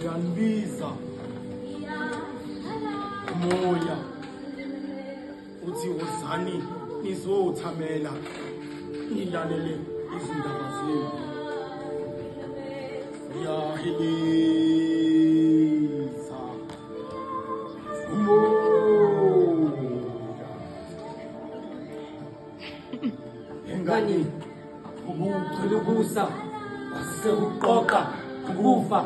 Uyanibiza umoya uthi wozani nizothamela nilalele izindaba zenu. Uyahiliza umoya. Engani ubuchela ukusa wasekuqoqa ukufa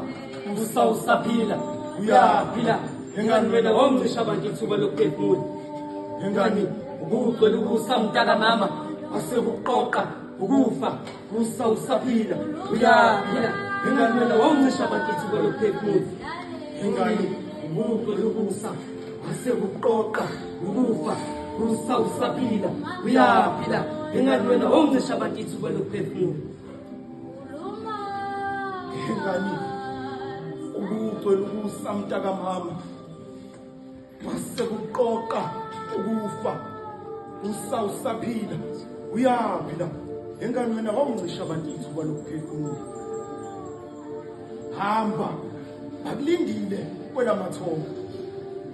usa usaphila uyaphila. Engani wena wawuncisha abantu ithuba lokuphefumula. Engani ubuchela ukusa mntaka mama wasekuqoqa ukufa usa usaphila uyaphila. Engani wena wawuncisha abantu ithuba lokuphefumula. Engani ubuchela ukusa wasekuqoqa ukufa usa usaphila uyaphila. Engani wena wawuncisha abantu ithuba lokuphefumula. Engani ubucwela ukusa mntaka mama wasekuqoqa ukufa usa usaphila uyaphila. Engani wena wawuncisha abantu ithuba lokuphefumula. Hamba bakulindile kwelamathongo.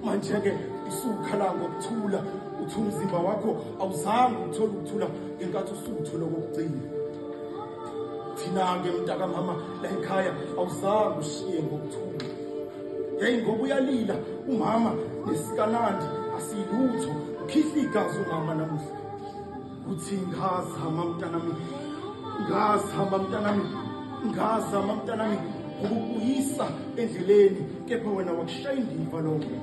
Manje-ke usukhala ngokuthula, uthi umzimba wakho awuzange uthole ukuthula ngenkathi usuthole okokugcina. Thina-ke mntakamama la ekhaya awuzange ushiye ngokuthula. Yeyi ngoba uyalila umama nesikanandi asiyilutho, ukhihla igazi umama namuhla. Uthi ngazama mntanami, ngazama mntanami, ngazama mntanami ukukuyisa endleleni, kepha wena wakushaya indiva lokho.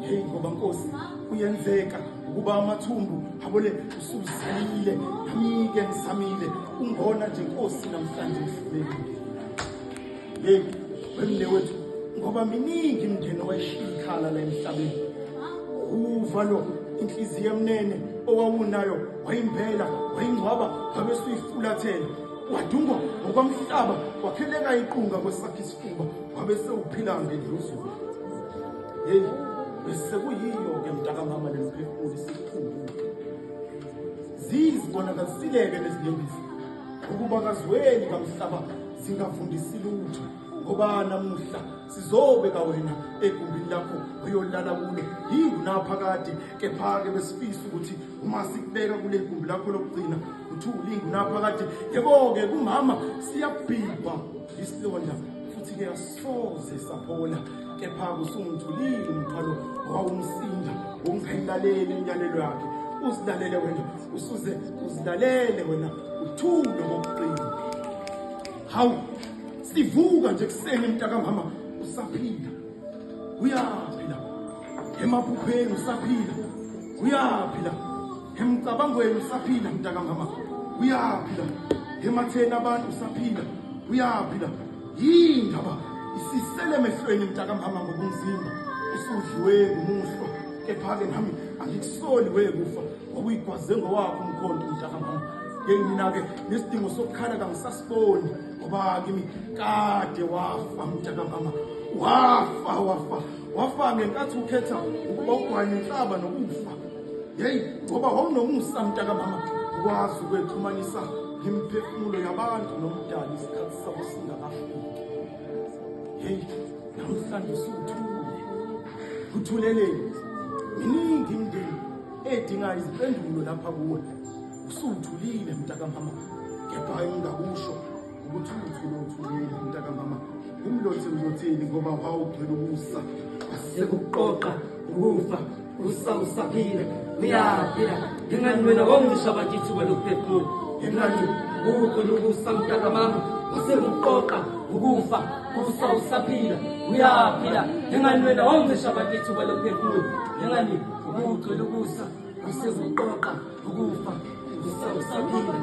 Hey ngoba Nkosi kuyenzeka ukuba amathumbu abole usuzalile, nami-ke ngizamile ungona nje Nkosi namhlanje ngihlulekile. Hey wemne wethu, ngoba miningi imindeni owayishiya ikhala la emhlabeni. Uva lo inhliziyo emnene owawunayo wayimbela wayingcwaba wabe suyifulathela, wadungwa ngokwamhlaba wakheleka iqunga kwesakhe isifuba wabe sewuphila ngendluzula. Hey bese kuyiyo-ke mntakamama lemphefumulo isikukhumbuka. Zizibonakalisileke lezinyembezi ukuba kazweni kamhlaba zingafundisi lutho, ngoba namuhla sizobeka wena egumbini lakho uyolala kulo yingunaphakade. Kepha-ke besifisa ukuthi uma sikubeka kule gumbi lakho lokugcina uthule ingunaphakade. Yebo-ke kumama siyabhibha isilonda futhi-ke asoze saphola, kepha usungithulile umthwalo owawumsinda wokungayilaleli imiyalelo yakhe. Uzilalele wena, usuze uzilalele wena uthule kokugcina. Hawu sivuka nje kuseni mntakamama usaphila uyaphila, emaphupheni usaphila uyaphila, emcabangweni usaphila mntakamama uyaphila, ematheni abantu usaphila uyaphila. Yindaba isisele emehlweni mntakamama ngobumzimba usudliwe ngumuhlwa, kepha-ke nami angikusoli wekufa ngoba uyigwaze ngowakho umkhonto mntakamama. Yeyi mina-ke nesidingo sokukhala kangisasiboni ngoba kimi kade wafa mntakamama, wafa wafa wafa ngenkathi ukhetha ukuba ugwaye nenhlaba nokufa. Yeyi ngoba wawunomusa mntakamama ukwazi ukwexhumanisa ngemiphefumulo yabantu nomdali isikhathi sabo singakafiki. Heyi namhlanje usuthule, uthuleleni? Miningi imindeni edinga izimpendulo lapha kuwe, usuthulile mntakamama. Kepha engingakusho ukuthi uthule uthulile mntakamama, umlothe mlotheni ngoba wawugcwele ukusa wasekuqoqa ukufa usa usaphila uyaphila. Engani wena wawuncisha abantu ithuba lokuphefumula. Engani ubuchela ukusa mntakamama wasekuqoqa ukufa usa usaphila uyaphila. Engani wena wawuncisha abantu ithuba lokuphefumula. Engani ubuchela ukusa wasekuqoqa ukufa usa usaphila.